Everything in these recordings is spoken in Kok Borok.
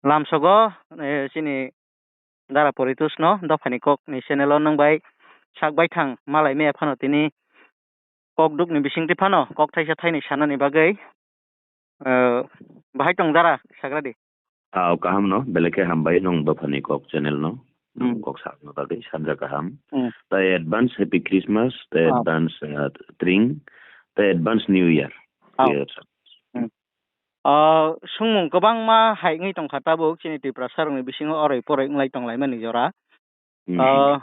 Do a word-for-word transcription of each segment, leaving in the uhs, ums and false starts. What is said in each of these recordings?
Lamsogo, eh, chini Dara Poritus no dophani kok ni channel o nwng bai sak bai thang malai maya phano tini kok duk ni bising twi phano kok thaisa thaini sanani bagwi, eh, bahai tong dara sagra di. Ah, kaham no, belai khe hambai nwng dophani kok channel no. Nwng Hmm. kok sakno bagwi sanja kaham. Hmm. Tai advance Happy Christmas, tai Ah. advance, ah, Tring, tai advance New Year. Ah. Year. Hmm. Ah, sungmung kwbangma hai wngwi tongkha tabuk chini Tiprasa rokni bisingo oroi poroi wnglai tonglaimani jora. Hmm. Ah,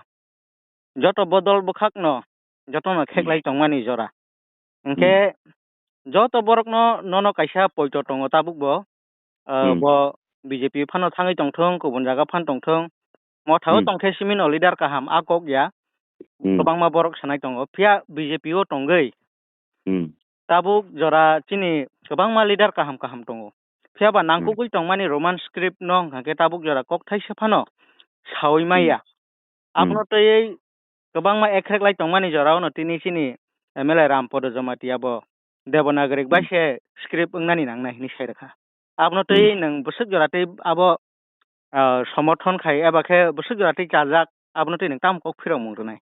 joto bodol bwkhakno jotono Hmm. kheklai tongmani jora. Hwnkhe Hmm. joto borokno nono kaisa poito tongo tabukbo, ah, Hmm. bo B J P phano thangwi tongthung, kubun jaga phan tongthung, mothao Hmm. tongkhe simino leader kaham a kok ya. Hmm. Kwbangma borok sanai tongo, phiya B J P o tongwi Hmm. tabuk jora chini kwbangma leader kaham kaham tongo. Phiya ba Hmm. nangkukgwi tongmani Roman script no hwnkha khe tabuk jora kok thaisa phano sawi Hmm. maya. Hmm. Abono twiwi kwbangma ekrek lai tongmani jora ono tini chini M L A Rampodo Jamatia bo Devanagari Hmm. bai se script wngnani nangnai hinwi sai rwkha. Abono twi Hmm. nwng bwswk jora twi abo, ah, somorthon khai eba khe bwswk jora twi chajak, abono twi nwng tamo kok phirokmung rwnai?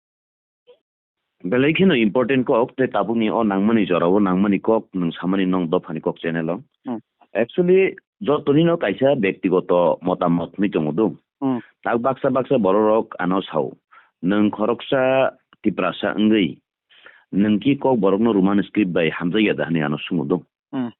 Belai kheno important kok, tei tabukni o nangmani jorao nangmani kok nwng samani nwng dophani kok channel o. Hmm. Actually, jotonino kaisa bektigoto motamot hwnwi tongo do. Hmm. Tak baksa baksa bororok ano sao, nwng khoroksa Tiprasa wngwi, nwng ki kok borokno Roman script bai hamjakya da hwnwi ano swngo do. Hmm.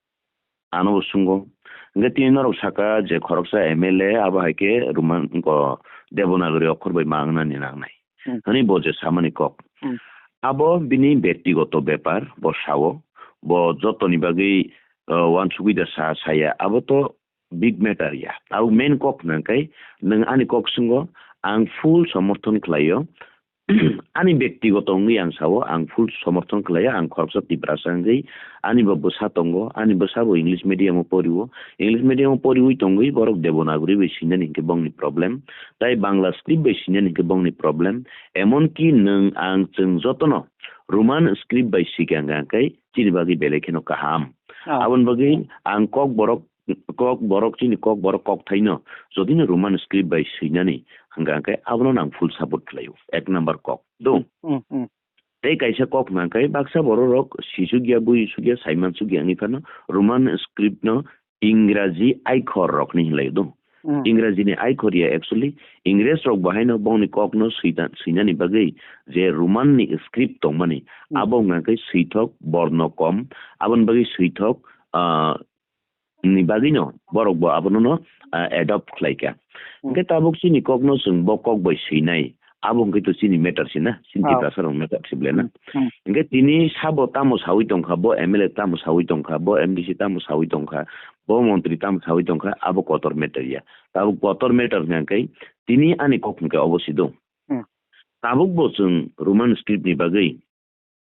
Ano bo swngo. Hwnkhe tini norok saka je khoroksa M L A abo hai khe Roman, ko Devanagari okhor bai ma wngnani nangnai. Hmm. Hwnwi bo je samani kok. Hmm. Abo bini bektigoto bepar, bo sao. Bo jotoni bagwi, uh, uansugwi da sa, saya. Abo to big matter ya. Abo main kok hwnka khe nwng ani kok swngo, ang full somorthon khlaio. Ani bektigoto wngwi ang sao, ang full somorthon khlaio, ang khoroksa Tiprasa wngwi, ani bo bwsa tongo, ani bwsa bo English medium o porio, English medium o poriwi tongwi borok Devanagari bai swinani hinkhe bongni problem, tai Bangla script bai swinani hinkhe bongni problem, emon ki nwng ang chwng jotono Roman script bai swikha hwnkha khe chini bagwi belai kheno kaham. Ah. Aboni bagwi ang kok borok kok borok chini kok borok kok thaino jodino Roman script bai swinani hwnkha khe abono nang full support khlaio, ek number kok do. Hmm, hmm. Tei kaisa kok hwnkha khe baksa borok rok sisuk ya, bui suk ya, saiman suk ya wngwi phano Roman script no Ingraji aikhor rok ni hinlai do. Hmm. Ingraji ni aikhor ya actually, Ingres rok bo haino bongni kok no swita-, swinani bagwi je Roman ni script tongmani, Hmm. abo hwnkha khe swithok borno kom, aboni bagwi swithok, ah, ni bagwino borok bo abono no, ah, adopt khlai kha. Hmm. Hwnkhe tabuk chini kok no chwng bo kok bai swinai, abo hwnkhe to chini matter se na, chini Ah. Tiprasa rok matter se ble na. Hmm. Hmm. Hwnkhe tini sabo tamo sawi tongkha, bo M L A tamo sawi tongkha, bo M D C tamo sawi tongkha, bo montri tamo sawi tongkha, abo kotor matter ya. Tabuk kotor matter hwnkha khe tini ani kok hwnkhe obo si do. Hmm. Tabuk bo chwng Roman script ni bagwi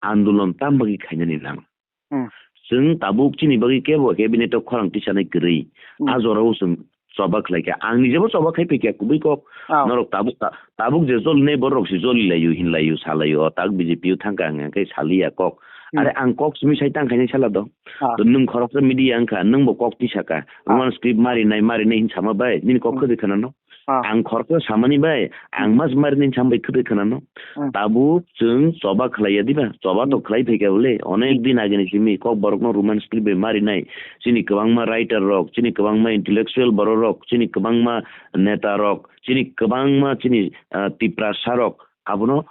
andolon tam bagwi khainani nang. Hmm. Chwng tabuk chini bagwi kebo cabinet o khorang tisanai kwrwi. Hmm. A jorao chwng choba khlai kha. Ang nijebo choba khai phai kha kubui kok. Oh. Norok tabuk ta-, tabuk je joli nai borok se joli laio, hin laio, sa laio, o tak B J P o thang kha ang khe saliya kok. Hmm. Are ang kok simi sai tang khainai sala do. Ah. To nwng khoroksa media wngkha, nwng bo kok tisa kha. Ah. Roman script mari nai, mari nai hin sama bai, nini kok Hmm. khwdwi khana no. Ah. Ang khoroksa samani bai, ang Hmm. mas mari nai hin sama bai khwdwi khana no. Hmm. Tabuk chwng choba khlai ya diba? Choba to Hmm. khlai phai kha bole. Onek Hmm. din agini simi kok borok no Roman script bai mari nai. Chini kwbangma writer rok, chini kwbangma intellectual borok rok, chini kwbangma neta rok, chini kwbangma chini, ah, Tiprasa rok abono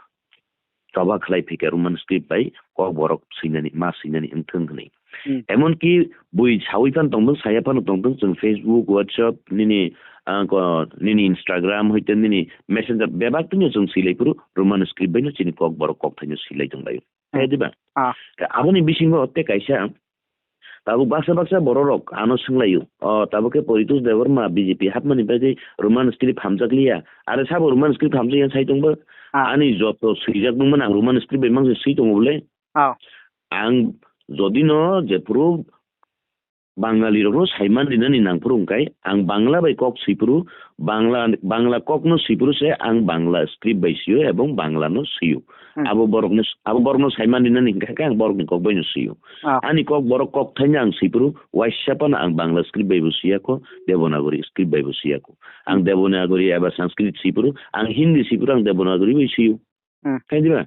choba khlai phai kha Roman script bai kok borok swinani, ma swinani wngthung hwnwi. Hmm. Emon ki bui sawi phano tongthung, saya phano tongthung, chwng Facebook, WhatsApp, nini, ah, ko-, nini Instagram, hoite nini Messenger, bebak twino chwng swilai phuru Roman script baino chini kok borok kok thaino swilai tonglaio. Hmm. Khe diba? Ah. Khe aboni bisingo tei kaisa tabuk baksa baksa bororok ano swnglaio. O, tabuk khe Poritos Debbarma B J P hapmani bagwi Roman script hamjakliya. Are sabo Roman script hamjakya sai tongbo? Ah. Ani joto swijak nungmani ang Roman script bai mangse swi tongo bole? Ah. Ang jodino jephuru Bangali rokno saiman rinani nangphuru hwnkhe ang Bangla bai kok swiphuru, Bangla, Bangla kokno swiphuru se ang Bangla script bai sio ebong Bangla no sio. Hmm. Abo borokno, abo borokno saiman rinani hwnkhe khe ang borokni kok bai no sio. Ah. Ani kok borok kok thaini ang swiphuru, waisa phano ang Bangla script bai bo siyakho, Devanagari script bai bo siyakho. Ang Devanagari eba Sanskrit swiphuru, ang Hindi swiphuru, ang Devanagari bai sio. Hmm. Khe diba?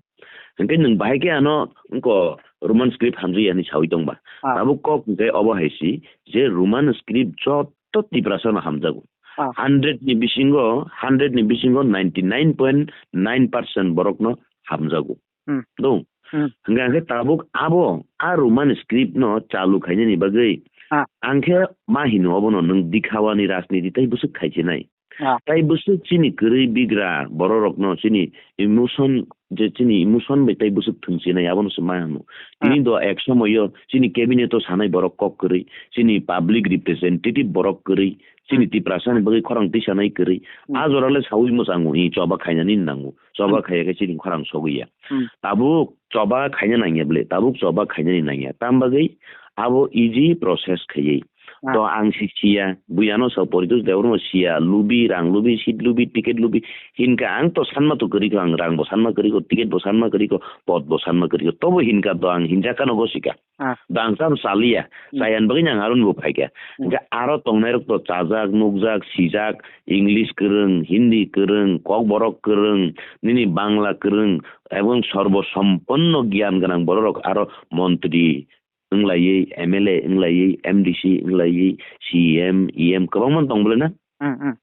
Hwnkhe nwng bahai khe ano wngkha Roman script hamjak ya hinwi sawi tongba. Ah. Tabuk kok hwnkhe obo hai si je Roman script joto Tiprasa no hamjago. Ah. Hundred ni bisingo, hundred ni bisingo ninety nine point nine percent borok no hamjago. Hmm. Dong. Hmm. Hwnkhe, hwnkhe tabuk abo a Roman script no chalu khainani bagwi Ah. ang khe ma hino obono nwng dikhawani rajniti tei bwswk khaichinai. Ah. Tai bwswk chini kwrwi bigra bororokno chini emotion, je chini emotion bai tai bwswk thwngsinai, abono se ma hwnwi. Tini Ah. do ek somoyo chini cabinet o sanai borok kok kwrwi, chini public representative borok kwrwi, chini Hmm. Tiprasani bagwi khorang tisanai kwrwi. Hmm. A jora le sawi mwchango, i choba khainani nango. Choba Hmm. khaiya khe chini khorang sogwi ya. Hmm. Tabuk choba khaina nangya ble, tabuk choba khainani nangya. Tam bagwi abo easy process khaiwi. Ah. To ang si siya, buiyano sa Poritos Debbarma siya, lubi, rang lubi, seat lubi, ticket lubi, hinka ang to sanma to kwrwi kho, ang rang bo sanma kwrwi kho, ticket bo sanma kwrwi kho, pot bo sanma kwrwi kho, tobo hinka to ang hinjak kano gosika. Ah. Dang sam saliya, Hmm. sayan bagwi nang aroni bo phaikha. Hmm. Hingke aro tongnai rok to chajak, nukjak, sijak, English kwrwng, Hindi kwrwng, kokborok kwrwng, nini Bangla kwrwng, ebong sorbo somponno giyan gwnang bororok aro montri, wnglaiwi, M L A wnglaiwi, M D C wnglaiwi, C M, E M kwbangma tong bole na? Hmm, hmm.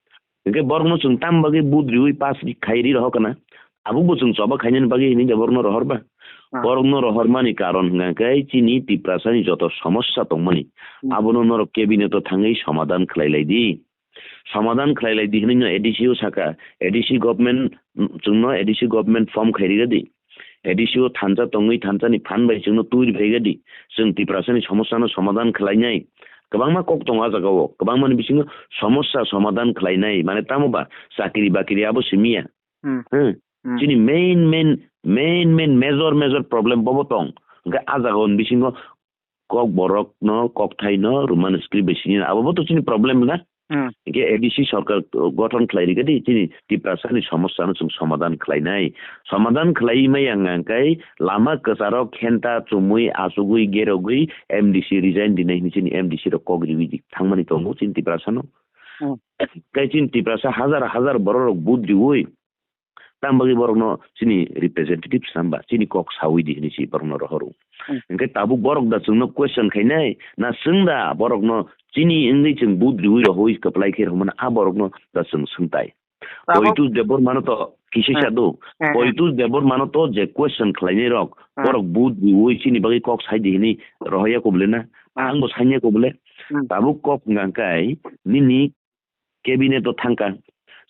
Hingke borokno chwng tam bagwi vote riwi pass ri-, khai ri rohor kana? Tabukbo chwng choba khainani bagwi hini de borokno rohor ba? Ah. Borokno rohormani karon hwnkha khe chini Tiprasani joto somosya tongmani, Hmm. abono norok cabinet-o thangwi somadhan khlai lai di. Somadhan khlai lai di hinwi no A D C o saka, A D C government, mm, chwngno A D C government form khai rira di. A D C o thansa tongwi thansani phan bai chwngno twi rwphai di. Chwng Tiprasani somosyano somadhan khlainai. Kwbangma kok tongo a jagao. Kwbangmani bisingo somosya somadhan khlainai. Mane tamo ba chakri bakri abo simiya. Hmm. Hmm. Hmm. Chini main, main, main, main major, major problem bobo tong. Hwnkhe a jagao ni bisingo kok borok no, kok thai no, Roman script bai sini abo bo to chini problem na. Hmm. Hingke A D C sorkar gothon khlai rikha di, chini Tiprasa ni somosya no chwng somadhan khlai nai. Somadhan khlai maya hwnkha hwnkhe lama kwcharo khenta chumui achugui gerogui M D C resign dinai hinwi chini M D C rok kok riwi di thangmani tongo chini Tiprasa no. Hmm. Tei chini Tiprasa hajar hajar borok rok vote riwi Tam bagwi borokno chini representative samba, chini kok sawi di hinwi si borokno rohoro. Hmm. Hingke tabuk borok da chwngno question khainai, na chwng da borokno chini wngwi chwng vote riwi rohoi kwplai khe rwmano a borokno da chwng swngtai. Tabuk Poitus Debbarmano to kisa Hmm. sa do. Hmm, hmm. Poitus Debbarmano to je question khlainai rok, Hmm. borok vote riwi chini bagwi kok sai di hinwi rohoya kobole na? Hmm. Ang bo sanya kobole. Hmm. Tabuk kok hwnkha kai nini cabinet o thangkha.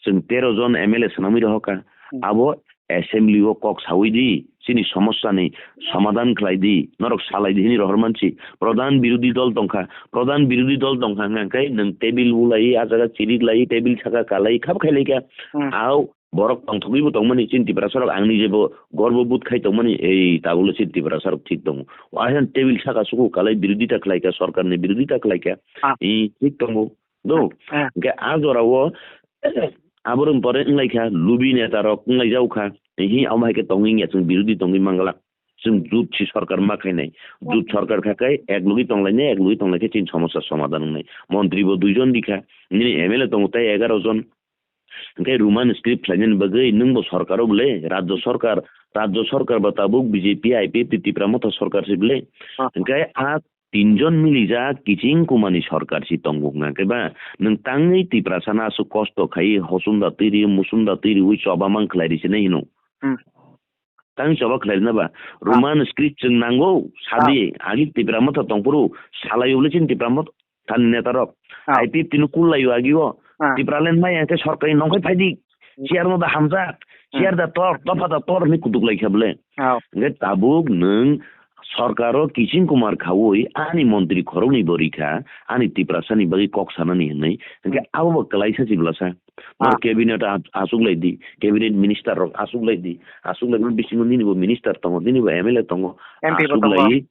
Chwng tero jon M L A swnamwi rohorkha. Hmm. Abo assembly o kok sawi di, chini somosya ni somadhan khlai di, norok salai di hinwi rohor mansi. Pradhan birodhi dol tongkha. Pradhan birodhi dol tongkha hwnkha hwnkhe nwng table bulai, a jaga chirik lai, table saka kalai, khap khai laikha. Hmm. Au borok tongthogwi bo tongmani, chini Tiprasa rok ang ni jebo gorbo but khai tongmani, ei tabukle chini Tiprasa rok thik tongo. Wahan table saka suku kalai birodhita khlaikha, sorkar ni birodhita khlaikha. Ah. I thik tongo. Do. Ah. Hingke a jora o aborok pore wnglaikha, lubi neta rok wnglaijak kha. Hi amo hai khe tongwi wngya, chwng birodhi tongwi manglak. Chwng jut si sorkar ma khainai. Jut sorkar kha khe ek logi tonglainai, ek logi tonglaikhe chini somosya somadhan wngnai. Montri bo dui jon rikha, nini M L A tongo tai egaroh jon. Hingke Roman script khlainani bagwi nwng bo sorkar o bole, rajyo sorkar, rajyo sorkar ba tabuk B J P, I P F T Tipra Motha sorkar si bole. Ah. Hingke a tinjon milijak kiching kumani sorkar si tongo hwnkha khe ba, nwng tangwi Tiprasa no aswk kosto khai, hochum da twi ri, muchum da twi riwi choba mang khlai ri sinai hino. Hmm. Tangwi choba khlai rina ba, Ah. Roman script chwng nango, sadi, Ah. agi Tipra Motha tongphuru, salai ule chini Tipra Motha thani neta rok. Ah. I P F T no kul lai o agi o, Ah. Tipraland mai ang khe sorkari nongkhai phai di, Hmm. chair no da hamjak, Hmm. chair da tor, dopha da tor hinwi kutuk lai kha bole. Ah. Hingke tabuk nwng sorkaro Kiching Kumar khaui ani montri khoroknwi bo rikha, ani Tiprasani bagwi kok sanani hinwi. Hingke Hmm. abo bo kwlaisa chiblasa. Nor Ah. cabinet a-, achuk lai di, cabinet minister rok achuk lai di, achuk lai bisingo nini bo minister tongo, nini bo M L A tongo, M P bo achuk tongo. Lai,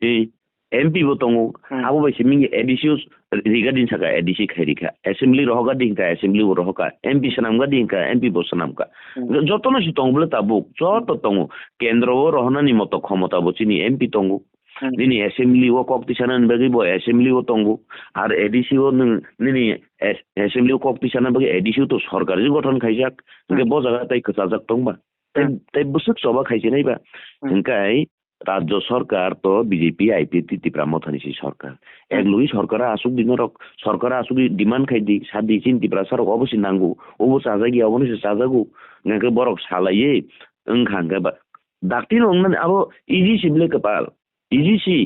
eh, M P bo tongo, hmm, abo bai simi A D C o riga din saka A D C khai rikha, assembly rohoka din ka assembly bo rohoka, M P swnamka din ka M P bo swnamka. Hmm. Jotono si tong bole tabuk, joto tongo. Kendro o rohonani moto khomota bo chini M P tongo. Hmm. Nini assembly o kok tisanani bagwi bo assembly o tongo. Ar A D C o nwng nini as-, assembly o kok tisana bagwi A D C o to sorkar je gothon khaijak. Hwnkhe, hmm, bo jaga tai kwchajak tongba. Tai, hmm, tai bwswk choba khaisinai ba. Hmm. Hwnkhe Rajya Sarkar to B J P, I P F T, Tipra Mothani si sarkar. Ek logwi sarkar aswk di norok, sarkar aswk di demand khai di, sa di, chini Tiprasa rok obo se nango, obo chajak ya, obono se chajago. Hwnkhe borok salaiwi wngkha hwnkhe ba, dakti no wngnani abo easy si bwle kwpal, easy si.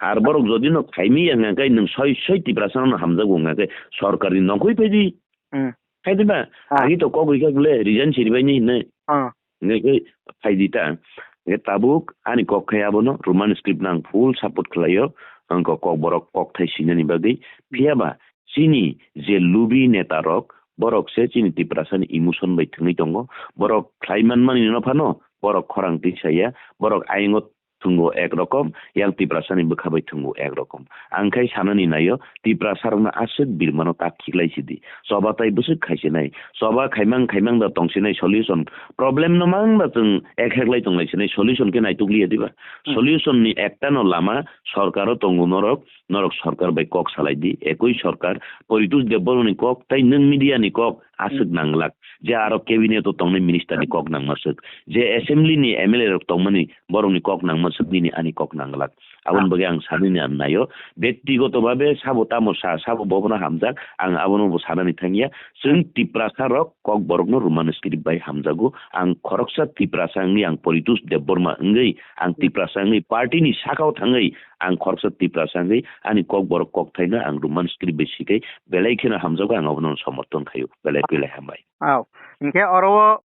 Ar borok jodi no khaimi ya hwnkhe nwng soi soi Tiprasa no hamjago hwnkhe sarkar ni nongkhoi phai di. Hmm. Khai di ba, ah, agi to kok wi kha bwle, resign siri bai ni hinwi. Ah. Hingke khe phaidi ta. Hingke tabuk ani kok khai abono Roman script no ang full support khlaio. Ang kok, kok borok kok thai sinani bagwi. Phiya ba chini je lubi neta rok, borok se chini Tiprasa ni emotion bai thwngwi tongo. Borok khlai man mani no phano, borok khorang twi saya, borok ayang o thwngo ek rokom, yang Tiprasa ni bwkha bai thwngo ek rokom. Ang khai sanani naio, Tiprasa rokno aswk birmano tak khiklai sidi. Choba tai bwswk khaisinai. Choba khaimang khaimang da tongsinai solution. Problem no mang da chwng ek heklai tonglai sinai solution khe naitukliya diba. Hmm. Solution ni ekta no lama sorkar o tongo norok, norok sorkar bai kok salai di. Ekoi sorkar, Poritosh Debbarma ni kok tai nwng media ni kok aswk, hmm, nanglak. Je aro cabinet o tongnai minister ni kok nangma swk. Je assembly ni M L A rok tongmani borokni kok nangma swk nini ani kok nanglak. Aboni bagwi ang sanini ang naio, bektigoto babe sabo tamo sa, sabo bobono hamjak, ang abono bo sanani thangya. Chwng Tiprasa rok kok borokno Roman script bai hamjago. Ang khoroksa Tiprasa wngwi ang Poritosh Debbarma wngwi ang Tiprasa wngwi party ni sakao thangwi ang khoroksa Tiprasa wngwi ani kok borok kok thaino ang Roman script bai sikhe belai kheno hamjago, ang abono somorthon khaio. Belai belai hambai. Aw, hinkhe oro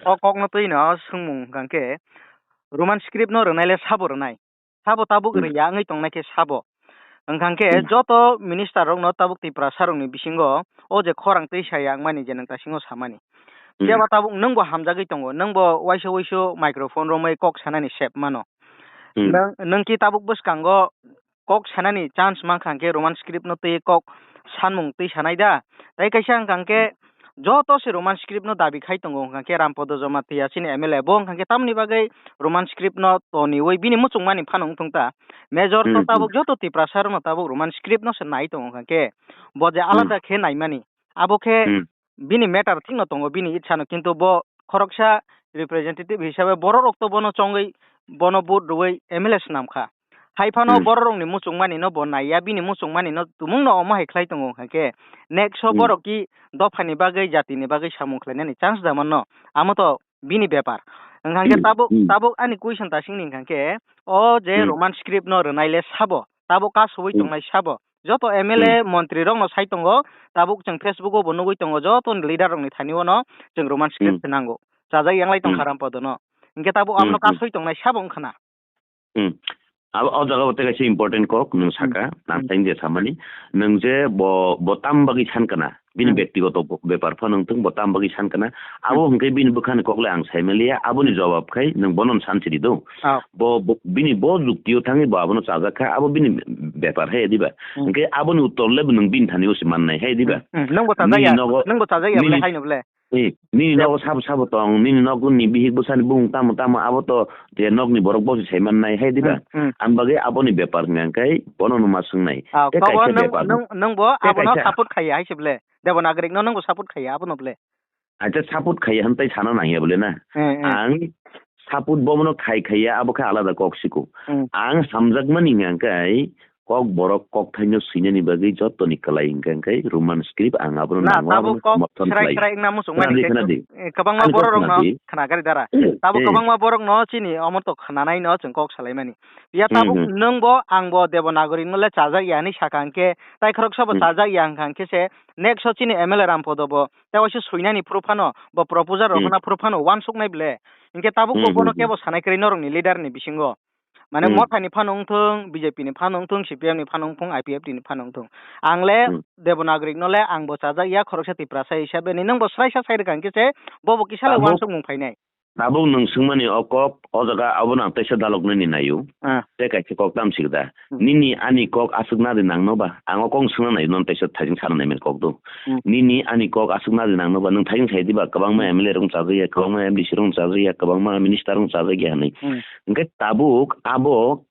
o kokno twi no swngmung hwnkha khe Roman script no rwnai le sabo rwnai, sabo tabuk, hmm, rwya wngwi tongnai khe sabo. Hwnkha khe, hmm, joto minister rok no tabuk Tiprasa rok ni bisingo o je khorang twi saya wngmani je nwng ta singo samani. Hmm. Phiya ba tabuk nwng bo hamjagwi tongo, nwng bo waisa waisu microphone romwi kok sanani sep mano. Hmm. Nwng, nwng ki tabuk bwskango kok sanani chance mankha hwnkhe Roman script no twi kok sanmung twi sanai da. Tai kaisa hwnkha hwnkhe joto se Roman script no dabi khai tongo hwnkha hwnkhe Rampada Jamatia chini M L A bo hwnkha hwnkhe tamoni bagwi Roman script no toniwi bini muchungmani phano wngthung ta. Major to, hmm, tabuk, hmm, joto Tiprasa rokno tabuk Roman script no se nai tongo hwnkha hwnkhe bo je, hmm, alada khe naimani abo khe, hmm, bini matter thikno tongo bini itsa no, kintu bo khoroksa representative hisabe borok rok to bono chongwi bono vote rwwi M L A swnam kha. Hai phano, hmm, borok rokni muchungmani no bo naiya, bini muchungmani no tumung no omo hai khlai tongo hwnkha khe next o, hmm, borok ki dophani bagwi, jatini bagwi samung khlainani chance da manno, amo to bini bepar. Hwnkha khe, hmm, tabuk, hmm, tabuk ani question ta singni hwnkha khe o je, hmm, Roman script no rwnai le sabo, tabuk kasowi, hmm, tongnai sabo, joto M L A, hmm, montri rok no sai tongo, tabuk chwng Facebook o bo nugwi tongo, joto ni leader rok ni thani o no chwng Roman script, hmm, se nango, chajak yanglai tongkha, hmm, Rampada no. Hinkhe tabuk abono, hmm, hmm, kasoi tongnai sabo wngkha na. Hmm. Abo, o jaga o tei kaisa important kok nwng, hmm, saka, hmm, nang sain je samani, nwng je bo, bo tam bagwi san kana, bini, hmm, bektigoto bo-, bepar pho nwng thung, bo tam bagwi san kana, abo, hmm, hwnkhe bini bwkhani kok le ang sai manliya, aboni, hmm, jawab khai nwng bono san sidi do. Oh. Bo, bo, bini bo jukti o thangwi bo abono chajak kha, abo bini bepar hai diba. Hmm. Hwnkhe aboni uttor le nwng bini thani o se mannai hai diba. Hmm. Hmm. Nwng bo chajak ya, nwng bo chajak ya bole hai no bole. Eh, nini nogo sabo sabo tong, nini nogni bihik bwsani bumung tamo tamo, abo to je nogni borok bo se sai mannai, hai diba? Hmm, hmm. Ang bagwi aboni bepar hwnka khe bono no ma swngnai. Ah, tei kaisa bepar. Nwng, nwng bo abono support khaiya hai se ble. Debonagrik no nwng bo support khaiya abono ble. Acha support khaiya hwn tei sana nangya ble na. Hmm, hmm. Ang support bomono khai khaiya, abo khe alada kok siko. Hmm. Ang hamjakmani hwnka khe kok borok kok thaino swinani bagwi jottoni kwlai hwnka khe Roman script ang abono nango, abo somorthon khlai. Na, tabuk kok srai srai wngna muchungmani khe, eh, kwbangma borok rokno khna gari dara. Tabuk kwbangma borok no chini omo to khnanai no chwng kok salaimani. Phiya tabuk nwng bo ang bo Devanagari no le chajak ya hinwi saka hwnkhe, tai khoroksa bo chajak ya hwnkha hwnkhe se next o chini M L A Rampada bo tei waisa swinani phuru phano bo proposal rok hwna phuru phano uansuknai ble. Hinkhe tabuk bo bono kebo sanai kwrwi norokni leader ni bisingo. Mane Motha ni phano wngthung, B J P ni phano wngthung, C P M ni phano wngthung, I P F T ni phano wngthung. Ang le Devanagari no le ang bo chajak ya khoroksa Tiprasa hisabe ni, nwng bo sraisa sai rwkha hinkhe se bo bo kisa le uansukmung phainai. Tabuk nwng swngmani o kok, o jaga abono ang teisa daloknani naio. Ah. Tei kaisa kok tamsik da. Hmm. Nini ani kok aswk nadi nangno ba? Ang o kok swngna naio, non teisa thajing sana nai mani kok do. Hmm. Nini ani kok aswk nadi nangno ba? Nwng thajing sai diba, kwbangma Hmm. M L A rok chajak ya, kwbangma M D C rok chajak ya, kwbangma minister rok chajak ya hinwi. Hmm. Hwnkhe tabuk abo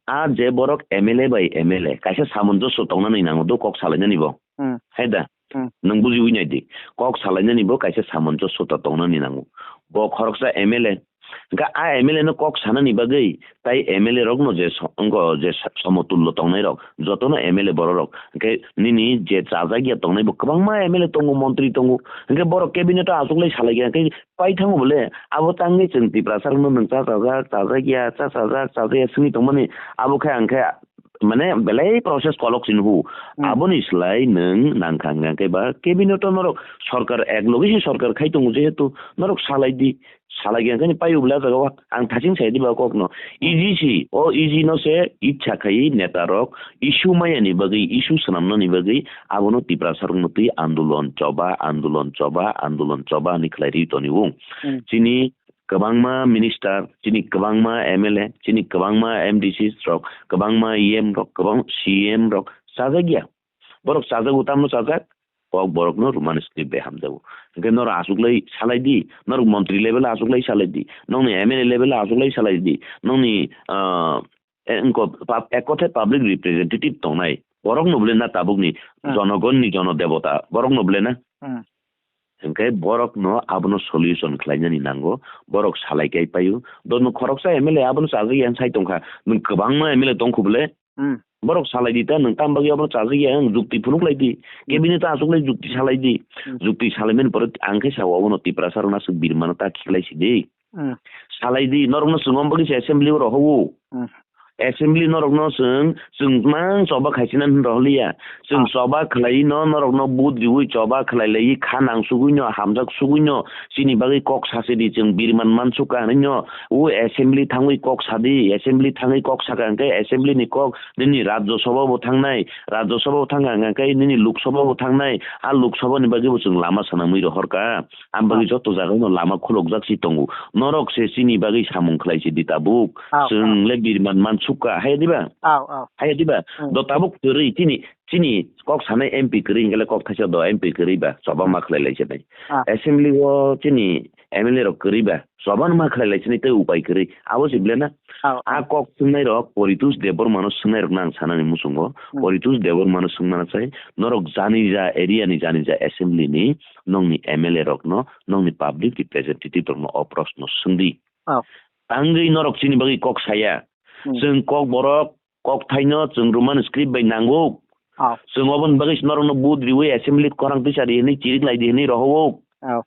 a je borok M L A bai M L A kaisa samanjoso tongnani nango do kok salainani bo. Hmm. Hai da? Hmm. Nwng bujiwi nai di. Kok salainani bo kaisa samanjoso ta tongnani nango. Bo khoroksa M L A. Hwnkhe a M L A no kok sanani bagwi tai M L A rokno je so-, wngkho je sa-, somotullo tongnai rok, jotono M L A borok rok. Hwnkhe nini je chajak ya tongnai bo kwbangma M L A tongo, montri tongo. Hwnkhe borok cabinet o achuklai salai kha. Hwnkhe pai thango bole, abo tangwi chwng Tiprasa rokno nwng cha chajak, chajak ya, cha chajak, chajak ya swngwi tongmani. Abo khe ang khe mane belai process kolok sini hu. Hmm. Aboni slai nwng nang kha hwnkhe ba cabinet o norok sorkar ek logi se sorkar khai tongo, jehetu norok salai di, salai kha hwnkhe pai ubla jaga o ang thaching sai di ba kok no. Hmm. E G si, o E G no se ichha khai neta rok issue maya ni bagwi, issue swnamna ni bagwi abono Tiprasa rokno twi andolon choba, andolon choba, andolon choba hinwi khlai ri toni o. Hmm. Chini kwbangma minister, chini kwbangma M L A, chini kwbangma M D C rok, kwbangma E M rok, kwbang C M rok chajak ya. Borok chajago, tamo chajak, kok borokno Roman script bai hamjago. Hwnkhe norok achuklai salai di, norok montri level o achuklai salai di, nokni M L A level o achuklai salai di, nokni, ah, eh, wngkho pub-, ek kothe public representative tongnai, borokno bole na tabukni Ah. jonogonni jonodebota, borokno bole na? Hmm. Hwnkhe borokno abono solution khlainani nango, borok salai kai paio. Do nwng khoroksa M L A abono chajak ya sai tongkha, nwng kwbangma M L A tongkho bole? Hmm. Borok salai di ta, nwng tam bagwi abono chajak ya, wng jukti phunuk lai di. Hmm. Cabinet ta achuk lai jukti salai di. Hmm. Jukti salaimani pore ang khe sao abono Tiprasa rok naswk birmano ta khiklai si di. Hmm. Salai di, norokno chwng omo bagwi se assembly o rohogo. Hmm. Assembly norokno chwng, chwng mang choba khaisina hin rohliya. Chwng Ah. choba khlai no norokno vote riwi choba khlai lai kha nang sugwi no, hamjak sugwi no, chini bagwi kok sase di, chwng birman mansukha hinwi no, o assembly thangwi kok sadi, assembly thangwi kok saka hwnkhe assembly ni kok nini Rajya Sabha bo thangnai, Rajya Sabha bo thangkha hwnkhe nini Lok Sabha bo thangnai, a Lok Sabha ni bagwi bo chwng lama swnamwi rohorkha. Ang bagwi Ah. joto jaga no lama khulokjak si tongo. Norok se chini bagwi samung khlai si di tabuk. Ah, Chwng ah. le birman mansukha, hai diba? Ah, ah. Hai diba? Hmm. Do tabuk kwrwi chini, chini kok sanai M P kwrwi hwnkhe le kok thaisa do M P kwrwi ba choba Hmm. ma khlai lai si nai. Ah. Assembly o chini M L A rok kwrwi ba, choba no ma khlai lai sini tei upai kwrwi. Abo se bile na? Ah, A ah. kok thumnai rok Poritos Debbarma no swngnai rok no ang sanani muchungo. Hmm. Poritos Debbarma no swngmana sai, norok jani ja area ni jani ja assembly ni nokni M L A rok no, nokni public representative rok no o proshno swngdi. Ah. Tangwi norok chini bagwi kok saya. Hmm. Chwng kok borok, kok thaino chwng Roman script bai nango. Ah. Chwng oboni bagwi se norokno vote riwi assembly korang tisa di hinwi chirik lai di hinwi rohowok. Ah.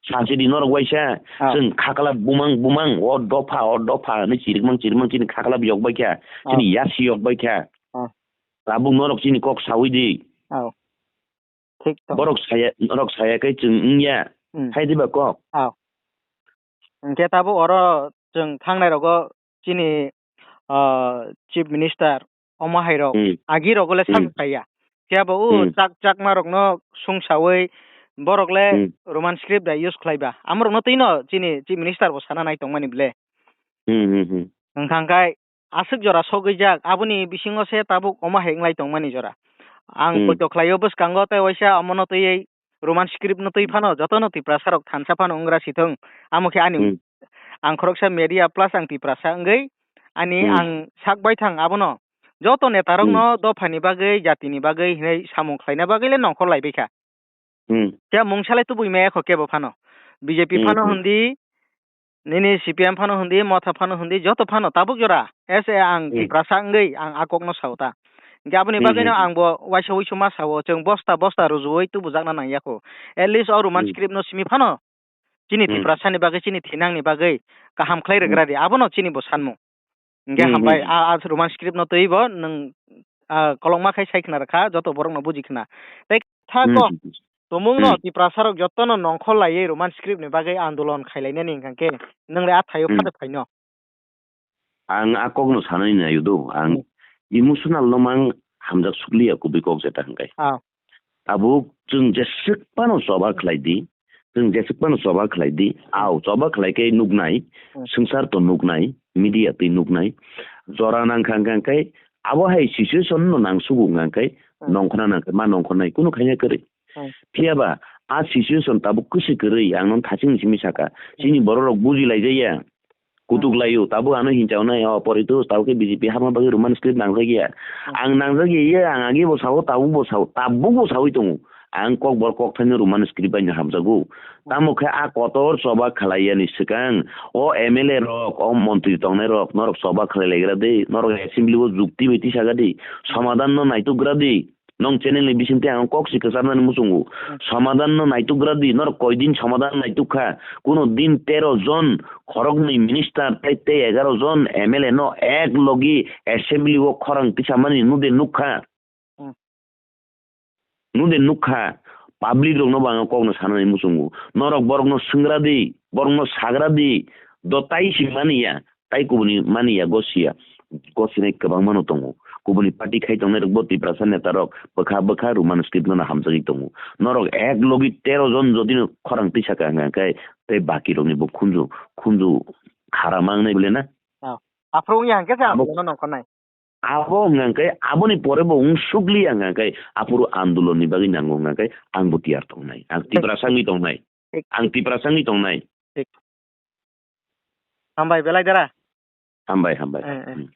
Sasi di norok waisa, Ah. chwng khakla bumang bumang, o dopha, o dopha hinwi chirikmang chirikmang chini khakla yok bai kha, Ah. chini yasi yok bai kha. Ah. Tabuk norok chini kok sawi di. Ah. Thik to. Borok saya, norok saya kai chwng wngya. Hmm. Hai diba kok? Ah. Hwnkhe tabuk oro chwng thangnai rogo chini, ah, Chief Minister omo hai rok Hmm. agi rogo le Hmm. sakha ya. Phiya bo o Hmm. chak chakma rokno sungsawi borok le Hmm. Roman script da use khlai ba. Amo rokno twi no chini Chief Minister bo sana nai tongmani ble. Hmm, hmm, hmm. Wngkha hwnkhe aswk jora sogwi jak, aboni bisingo se tabuk omo hai wnglai tongmani jora. Ang Hmm. poito khlaio bwskango tei waisa omono twiwi Roman script no twi phano jotono Tiprasa rok thansa phano wngra si thung. Amo khe ani Hmm. ang khoroksa media plus ang Tiprasa wngwi ani Hmm. ang sak bai thang abono. Joto neta rokno Hmm. dophani bagwi, jatini bagwi hinwi samung khlaina bagwi le nongkhor lai bai kha. Hmm. Khe mungsa le tubui maya kho kebo phano. B J P Hmm, phano hmm. hwndi, nini C P M phano hwndi, Motha phano hwndi, joto phano tabuk jora. S A ang Hmm. Tiprasa wngwi ang a kokno sao ta. Hwnkhe aboni Hmm, bagwino hmm. ang bo waisa uisu ma sao, chwng bosta bosta rujuwi tubujakna nangya kho. At least o Roman Hmm. script no simi phano chini Hmm. Tiprasa ni bagwi, chini thinang ni bagwi kaham khlai Hmm. rwgra di. Abono chini bo sanmung. Hwnkhe Hmm, hambai, hmm. a, a Roman script no twi bo nwng, a, kolokma khai sai khna rwkha, joto borok no buji khna. Tei kha Hmm, ko, hmm. tumung no Hmm. Tiprasa rok joto no nongkhor laiwi Roman script ni bagwi andolon khai lainani hwnkha khe nwng le a thaio Hmm. phado phaino. Ang a kok no sanani naio do, ang Hmm. emotional no mang hamjak sukliya kubui kok jeta hwnkhe. Ah. Tabuk chwng jeswk phano choba khlai di, Chwng jeswk phano choba khlai di, au choba khlai khe nuknai, Hmm. swngchar to nuknai, media twi nuknai. Jora nang kha hwnkha khe abo hai situation no nang sugo hwnkha khe Hmm. nongkhorna nang khe ma nongkhornai kunu khaina kwrwi. Hmm. Phiya ba a situation tabuk kwswi kwrwi ang no thaching simi saka. Chini borok rok buji lai jaya. Kutuk laio, tabuk ano hinjaonai, o, poritu, tabuk khe B J P hapma bagwi Roman script nangjak ya. Hmm. Ang nangjak ya, iya, ang agi bo sao, tabuk bo sao, tabuk bo saui tongo. Ang kokbor kokthaino Roman script bai no hamjago. Tamo khe a kotor choba khlai yani swkang, o M L A rok, o montri tongnai rok, norok choba khlai laigra de, norok assembly o jukti bai tisa ga di, somadan no naituk gra di. Nong channel ni bising tei ang kok si kwcharnani muchungo. Hmm. Somadan no naituk gra di, norok koi din somadan naituk kha? Kuno din tero jon khoroknwi minister tei, tei egaroh jon M L A no ek logi assembly o khorang tisamani nude nukha. Hmm. Nude nukha, public rok no bo ang kok no sanani muchungo. Norok borok no swngra di, borok no sagra di, do tai si mani ya. Tai kubuni mani ya, gosi ya. Gosinai kwbangma no tongo. Kubuni party khai tongnai rok bo Tiprasa neta rok bwkha bwkha Roman script no hamjagwi tongo. Norok ek logi tero jon jodi no khorang tisa ka hwnka khe tei baki rok ni bo khunju, khunju khara mangnai bole na? Oh. Aphuru wngya hwnkhe se Abo- ang no nongkhornai. Abo hwnka khe aboni pore bo wng sukliya hwnka khe aphuru andolon ni bagwi nango hwnka khe ang bo tiyar tongnai. Ang Tiprasa wngwi tongnai. Thik. Ang Tiprasa wngwi tongnai. Thik. Hambai belai dara. Hambai, hambai. Eh, eh. Hmm.